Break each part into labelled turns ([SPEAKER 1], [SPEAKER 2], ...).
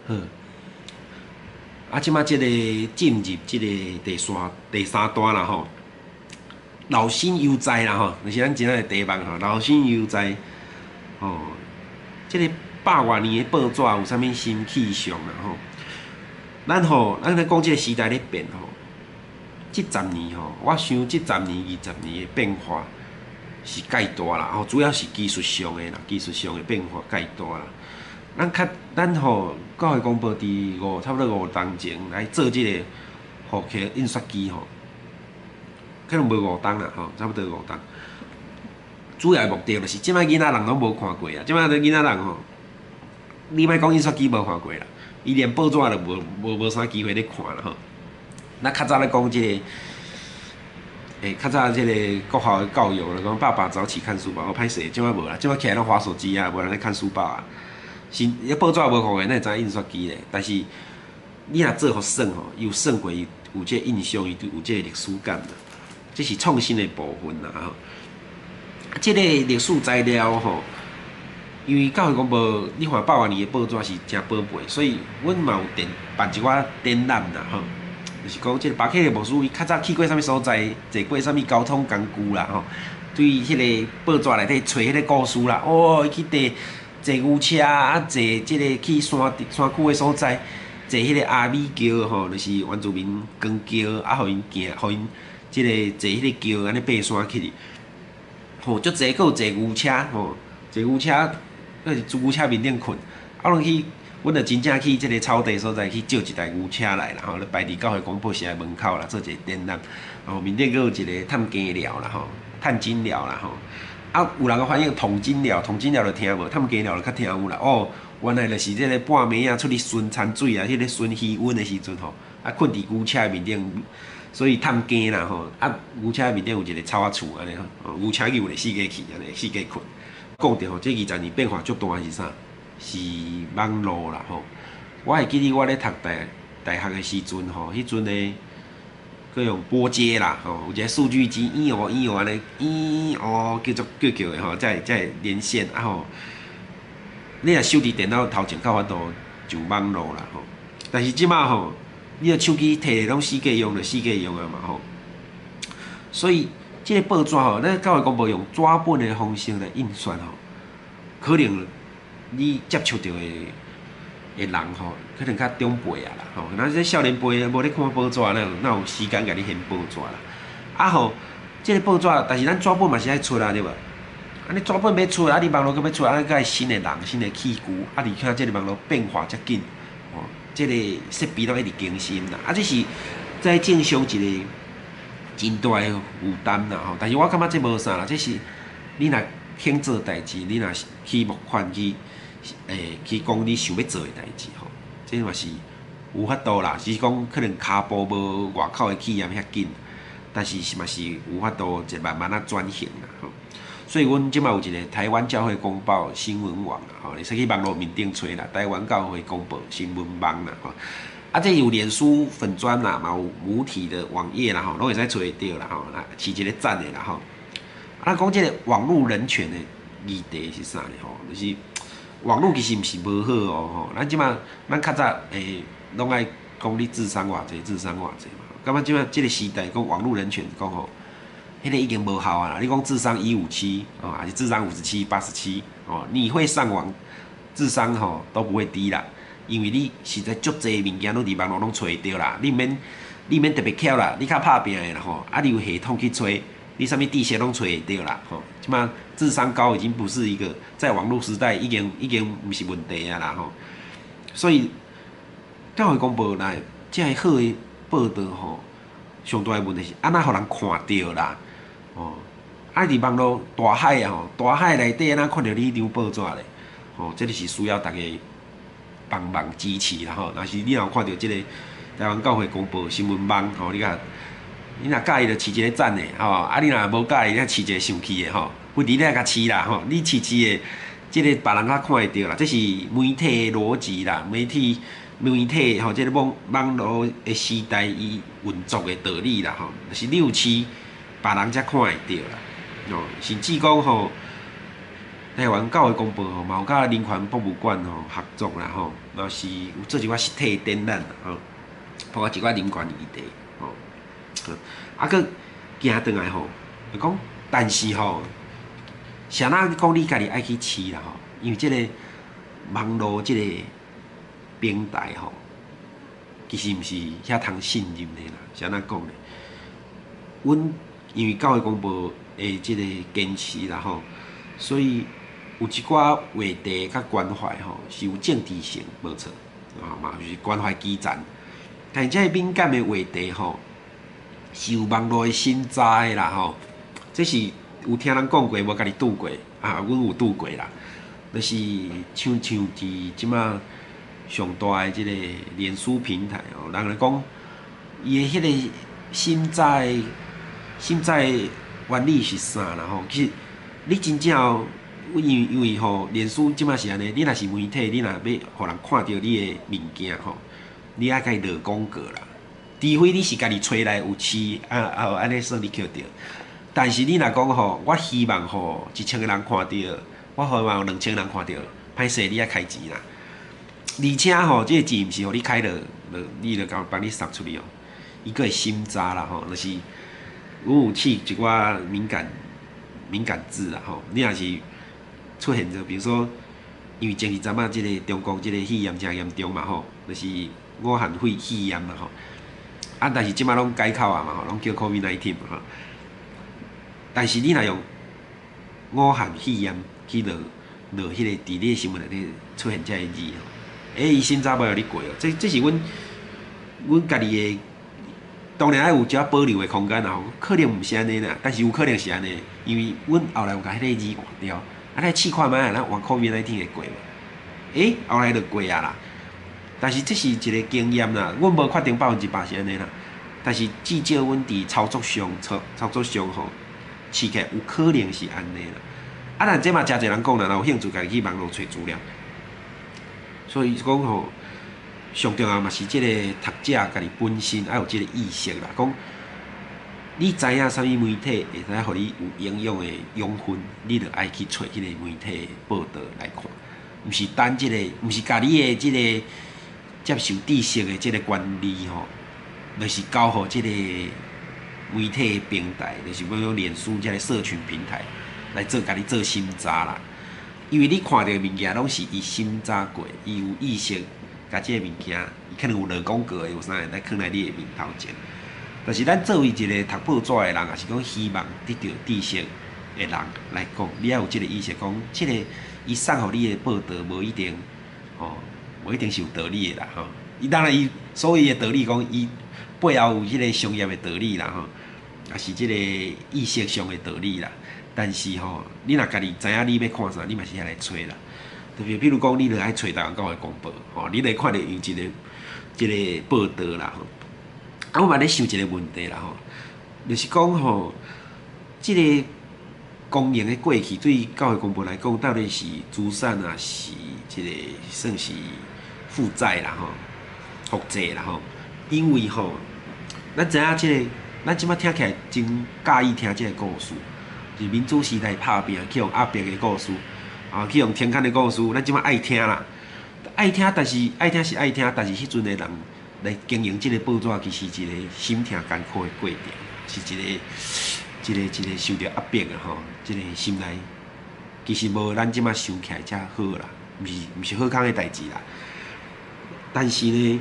[SPEAKER 1] 好，啊，這馬這个進入這个第三段啦吼，老身悠哉啦吼，就是咱今仔的題目吼，老身悠哉吼，這个百外年的報紙有啥物新氣象啦吼？咱吼，咱咧講這个時代咧變吼，這十年吼，我想這十年、20年的變化是蓋大啦吼，主要是技術上的啦，技術上的變化蓋大啦。咱較咱吼，教會公報佇差不多5冬前來做這个復刻印刷機吼，可能無五冬啦吼，差不多五冬。主要的目的就是，這擺囡仔人攏無看過啊，這擺的囡仔人吼，你莫講印刷機無看過啦，伊連報紙都無啥機會咧看啦吼。咱較早咧講這个，較早這个國校的教育咧講，爸爸早起看書報，哦歹勢，這擺無啦，這擺起來攏滑手機啊，無人咧看書報啊。是，伊報紙無看過，哪會知印刷機咧？但是你若做予算吼，伊有算過，伊有這个印象，伊就有這个歷史感啦。這是創新的部分啦吼。這个歷史材料吼，因為教會公報，你看百外年的報紙是誠寶貝，所以阮嘛有展辦一寡展覽啦吼。就是講，這个巴克利牧師伊較早去過啥物所在，坐過啥物交通工具啦吼。對彼个報紙內底揣彼个故事啦，哦，伊去坐牛車啊，坐這个去山區的所在，坐彼個阿米轎吼，就是原住民扛轎啊，予𪜶行，予𪜶這个坐彼个轎按呢爬山去。吼，足濟，閣有坐牛車吼，坐牛車，閣是牛車面頂睏，啊，阮去，阮就真正去這个草地所在去借一台牛車來啦吼，咧擺佇教會廣播社的門口啦，做一个展覽。吼，面頂閣有一个探經寮啦吼，探金寮啦吼。啊，有人個反映統金寮，統金寮就聽無，探經寮就較聽有啦。哦，原來就是這个半暝仔出去巡田水啊，彼个巡魚塭的時陣吼，啊，睏佇牛車面頂，所以探經啦吼。啊，牛車面頂有一个草仔厝按呢吼，牛車有咧四界去按呢，四界睏。講著吼，這二十年變化足大是啥？是網路啦吼。我會記得我咧讀大學的時陣吼，彼陣咧，閣用撥接啦吼，有一个數據機，咿哦咿哦按呢，咿哦叫做叫叫的吼，才會連線啊吼。你若手佇電腦頭前，較有法度上網路啦吼。但是這馬吼，你若手機提攏四界用就四界用啊嘛吼。所以這个報紙吼，咱教會公報用紙本的方式來印刷吼，可能你接觸著的人吼，可能較長輩啊啦吼，若這少年輩無咧看報紙，哪有時間共你掀報紙啦？啊吼，這个報紙，但是咱紙本嘛是愛出啊，對無？啊，你紙本欲出，啊，你網路閣欲出，啊，閣愛新的人、新的器具，啊，而且這个網路變化遮緊，吼，這个設備攏一直更新啦，啊，這是在正常一个真大的負擔啦吼。但是我感覺這無啥啦，這是你若肯做代誌，你若去募款去，去講你想欲做的代誌吼，這嘛是有法度啦。只是講可能跤步無外口的企業遐緊，但是是嘛是有法度一慢慢仔轉型啦吼。所以阮這馬有一个台灣教會公報新聞網啦吼，會使去網路面頂揣啦，台灣教會公報新聞網啦吼。啊，這有臉書粉專啦，嘛有母體的網頁啦吼，攏會使揣會著啦吼，來飼一个讚的啦吼。啊，講這个網路人權的議題是啥呢？吼，就是網路其實毋是無好哦吼。咱這馬咱較早攏愛講你智商偌濟，智商偌濟嘛。感覺這馬這个時代講網路人權講吼，彼个已經無效啊啦。你講智商157哦，還是智商57、87哦？你會上網，智商吼都不會低啦。因為你實在足濟物件攏佇網路攏揣會著啦，你毋免特別巧啦，你較拍拚的啦吼，啊你有系統去揣，你啥物知識攏揣會著啦吼。這馬智商高已經不是一個在網路時代已經毋是問題啊啦吼。所以教會公報來這个好的報道吼，上大的問題是按怎予人看著啦，吼，啊佇網路大海啊吼，大海內底按怎看著你彼張報紙咧？吼，這个是需要逐家幫忙支持啦吼。若是你若有看著這个台灣教會公報新聞網吼，你若佮意就飼一个讚的吼，啊你若無佮意，你飼一个生氣的吼，不你愛共飼啦吼，你飼飼的，這个別人較看會著啦，這是媒體的邏輯啦，媒體吼，這个網路的時代伊運作的道理啦吼，就是你有飼，別人才看會著啦，哦，甚至講吼，台灣教會公報吼，嘛有佮人權博物館吼合作啦吼，嘛是有做一寡實體展覽吼，包括一寡人權議題吼。啊，閣行轉來吼，就講，但是吼，啥人講你家己愛去試啦吼，因為這个網路這个平台吼，其實毋是遐通信任的啦。是按怎講咧？阮因為教會公報的這个堅持啦吼，所以有一寡話題佮關懷吼，是有政治性無錯，啊嘛就是關懷基層。但是這个敏感的話題吼，是有網路的審查的啦吼，這是有聽人講過，無家己拄過啊，阮有拄過啦。就是像佇這馬上大的這个臉書平台哦，人來講，伊的彼个審查的原理是啥啦吼？其實你真正哦，因為吼，臉書這馬是按呢，你若是媒體，你若欲予人看著你的物件吼，你愛共伊落廣告啦。除非你是家己揣來有飼啊啊，按呢算你抾著。但是你若講吼，我希望吼1000個人看著，我希望2000人看著，歹勢你愛開錢啦。而且吼，這个錢毋是予你開落，你就共幫你送出去哦。伊閣會審查啦吼，就是阮有試一寡敏感字啦吼。你若是出現著，比如說，因為前一陣仔這个中國這个肺炎誠嚴重嘛吼，就是武漢肺炎嘛吼。啊，但是這馬攏改口啊嘛吼，攏叫 COVID-19 嘛吼。但是你若用武漢肺炎去落落彼個佇你的新聞內底出現這个字吼，欸，伊審查無予你過哦。這是阮家己的，當然愛有一寡保留的空間啦吼。可能毋是按呢啦，但是有可能是按呢，因為阮後來有共彼个字換掉，啊，來試看覓啊，咱換 COVID-19 會過無？欸，後來就過啊啦。但是這是一個經驗啦，阮無確定100%是按呢啦。但是至少阮佇操作上吼，試起來有可能是按呢啦。啊，但這嘛誠濟人講啦，若有興趣，家己去網路揣資料。所以講吼，上重要嘛是這个讀者家己本身愛有這個意識啦，講你知影啥物媒體會使予你有營養的養分，你就愛去揣彼个媒體的報導來看，毋是等這个，毋是共你的這个接受知識的這个權利吼，就是交予這个媒體的平台，就是欲用臉書這个社群平台來做共你做審查啦。因為你看著的物件攏是伊審查過，伊有意識共這个物件，伊可能有落廣告的，有啥會來囥佇你的面頭前。但是咱作為一个讀報紙的人，抑是講希望得著知識的人來講，你愛有這个意識，講這个伊送予你的報導無一定吼，無一定是有道理的啦吼。伊當然伊所謂的道理講，伊背後有彼个商業的道理啦吼，抑是這个意識上的道理啦。但是吼，你若家己知影你欲看啥，你嘛是遐來揣啦。特別比如講，你著愛揣台灣教會公報，吼，你來看著有一个這个報導啦吼。啊，我嘛咧想一个問題啦吼，就是講吼，這个公營的過去對教會公報來講，到底是資產抑是這个算是負債啦吼，負債啦吼。因為吼，咱知影這个，咱這馬聽起來真佮意聽這个故事，就是民主時代拍拚去予壓迫的故事，啊，去予停刊的故事，咱這馬愛聽啦，愛聽，但是愛聽是愛聽，但是彼陣的人來經營這个報紙，其實是一個心疼艱苦的過程，是一個受著壓迫的吼，這个心內其實無咱這馬想起來遮好啦，毋是好康的代誌啦。但是呢，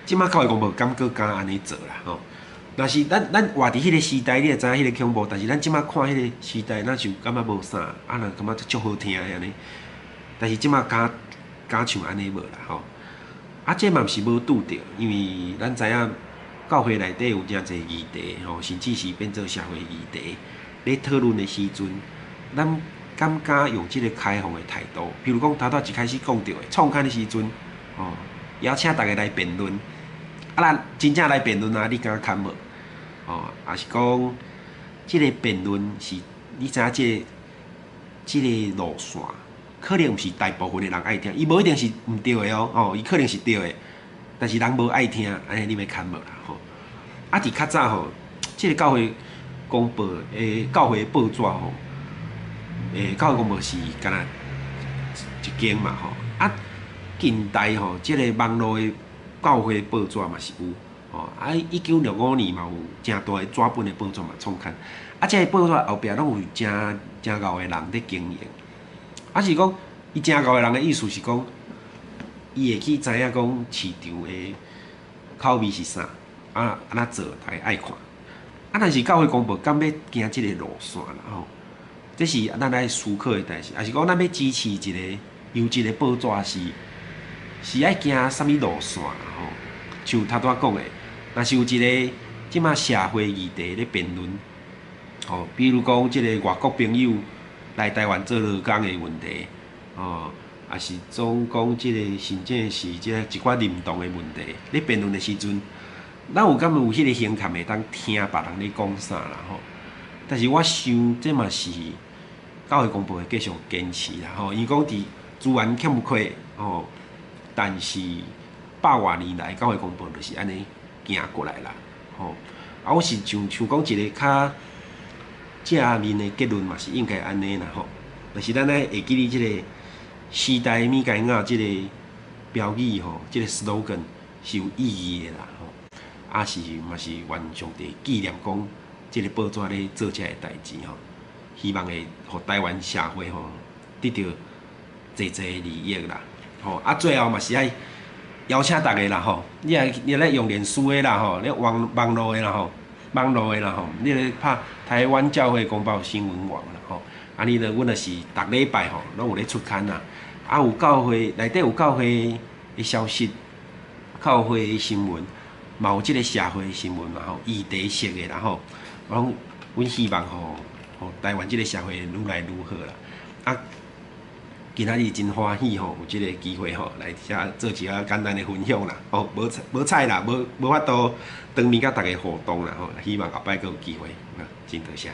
[SPEAKER 1] 這馬教會公報敢閣敢按呢做啦吼。若是咱活佇彼个時代，你會知影彼个恐怖，但是咱這馬看彼个時代，咱就感覺無啥，啊，若感覺足好聽的按呢。但是這馬敢像按呢無啦吼。啊，這嘛毋是無拄著，因為咱知影教會內底有誠濟議題吼，甚至是變做社會議題。咧討論的時陣，咱敢敢用這个開放的態度？比如講，頭拄一開始講著的創刊的時陣，吼，邀請大家來辯論。啊，咱真正來辯論啊，你敢堪無？吼，抑是講，這个辯論是，你知影這个這个路線，可能毋是大部分的人愛聽，伊無一定是毋對的哦，吼，伊可能是對的，但是人無愛聽，按呢你欲堪無啦吼？啊，佇較早吼，這个教會公報的教會報紙吼，教會公報是敢若一間嘛吼，啊，近代吼，這个網路的教會報紙嘛是有，吼，啊，1965年嘛有誠大的紙本的報紙嘛創刊，啊，這个報紙後壁攏有誠誠𠢕的人佇經營，啊是講，伊誠𠢕的人的意思是講，伊會去知影講市場的口味是啥，啊，按怎做，逐家愛看。啊，但是教會公報敢欲行這个路線啦吼？這是咱愛思考的代誌，抑是講咱欲支持一个優質的報紙是愛行啥物路線啦吼？像頭拄仔講的，若是有一个這馬社會議題咧辯論，吼，比如講這个外國朋友來台灣做勞工的問題，吼，抑是總講這个甚至是這一寡認同的問題，咧辯論的時陣，咱有敢有彼个胸襟會當聽別人咧講啥啦吼？但是我想這嘛是教會公報會繼續堅持啦吼，伊講佇資源欠缺吼，但是百外年來教會公報就是按呢行過來啦吼。啊，我是想想講一个較正面的結論嘛是應該按呢啦吼。就是咱愛會記得這个時代物件仔這个標語吼，這个 slogan 是有意義的啦吼。啊是嘛是願上帝紀念講，這个報紙咧做這个代誌吼，希望會予台灣社會吼得著濟濟利益啦，吼啊最後嘛是愛邀請逐家啦吼，你若你咧用臉書的啦吼，咧網路的啦吼，網路的啦吼，你咧拍台灣教會公報新聞網啦吼，啊你咧阮若是逐禮拜吼攏有咧出刊啦，啊有教會內底有教會的消息，教會的新聞，嘛有這个社會新聞嘛吼，議題式的啦吼，我講阮希望吼，予台灣這个社會愈來愈好啦。啊，今仔日真歡喜吼，有這个機會吼，來遮做一下簡單的分享啦。哦，無無彩啦，無無法度當面佮逐家互動啦吼，希望後擺閣有機會。啊，真多謝。